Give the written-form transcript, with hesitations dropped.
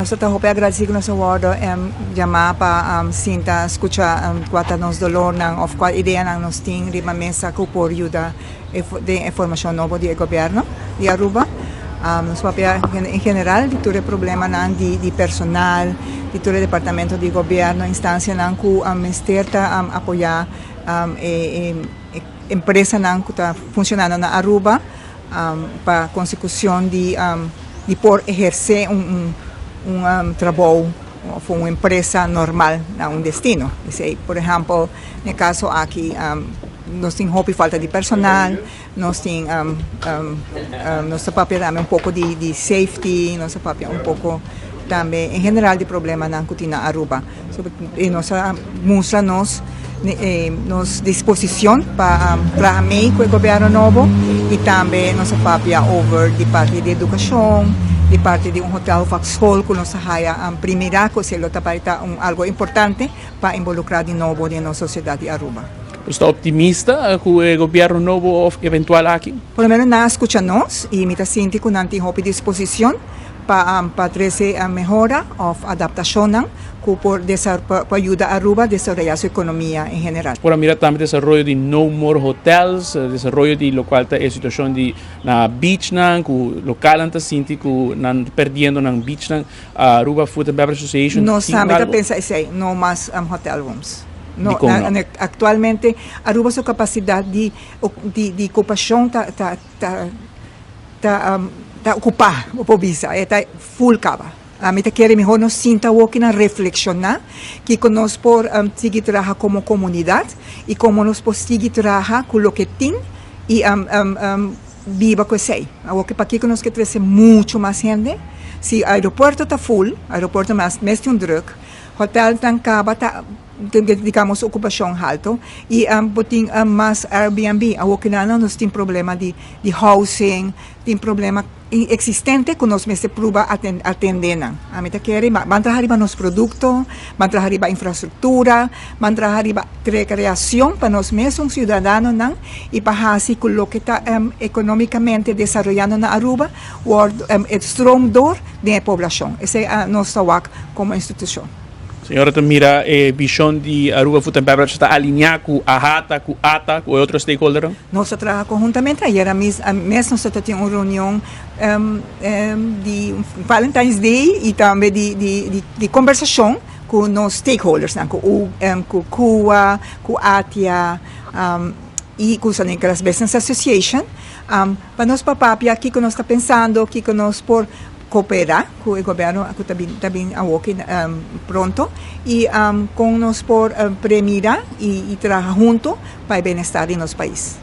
Nos ta hopi agradecido cu nos a wordo yama pa sinta scucha cua ta nos dolornan of cua ideanan nos tin riba mesa cu por yuda den e formacion nobo di e gobierno di Aruba. Nos papia en general di tur e problemanan di personal, di tur e departamento di gobierno, instancianan cu mester ta apoya e empresanan cu ta funcionando na Aruba pa consecucion di por eherce un trabou of un empresa normal na un destino. Esey, por ehempel, den caso aki nos tin hopi falta di personal, nos tin nos ta papia tambe un poco di safety, nos ta papia un poco tambe en general di problemanan cu tin na Aruba. So, nos a mustra nos disposicion pa traha mee cu e gobierno nobo y tambe nos a papia over di parti di educacion, di parti di un hotel of school cu nos a haya primera cu esey lo ta bay ta un algo importante pa involucra di nobo den nos sociedad di Aruba. Bo ta optimista cu e gobierno nobo of eventual aki? Por lo menos nan a scucha nos y mi ta sinti cu nan tin hopi disposicion pa trece mehora of adaptacionnan cu por pa yuda Aruba desaroya su economia en general. Por a mira tambe desaroyo di No More Hotels, desaroyo di locual ta e situacion di na beachnan, cu localnan ta sinti cu nan perdiendo nan beachnan. Aruba Food and Beverage Association Nos tin tambe ta algo? Pensa esey, no mas hotel rooms. No, Dicon no? Actualmente Aruba su capacidad di ocupacion ta ocupa, bo por bisa, e ta full caba. Ami ta kere mihor nos sinta awoki nan reflexiona kico nos por sigui traha como comunidad y como nos por sigui traha cu loke tin y biba cu esey. Awoki pakico nos ke trece mucho mas hende? Si aeropuerto ta full, aeropuerto mas mes tin un druk, hotelnan caba ta, digamos, ocupacion halto y bo tin mas Airbnb. Awoki nan nos tin problema di housing, tin problema existente cu nos mester prueba atende nan. Ami ta kere ban traha riba nos producto, ban traha riba infrastructura, ban traha riba creacion pa nos mes ciudadanonan y pa haci cu loke ta economicamente desaroyando na Aruba wordt het stroom door den poblacion. Esey nos ta wak como institucion. Señora ta mira e vision di Aruba Food and Beverage ta alinea cu AHATA, cu ATA, cu otro stakeholder? Nos ta traha conhuntamente. Ayera mes nos tin un reunion di Valentine's Day y tambe di conversacion cu nos stakeholders, cu CUA, cu ATIA y cu San Nicolas Business Association, pa nos papia kico nos ta pensando, kico nos por coopera cu e gobierno cu ta bin awoki pronto y con nos por premira y traha hunto pa e bienestar di nos pais.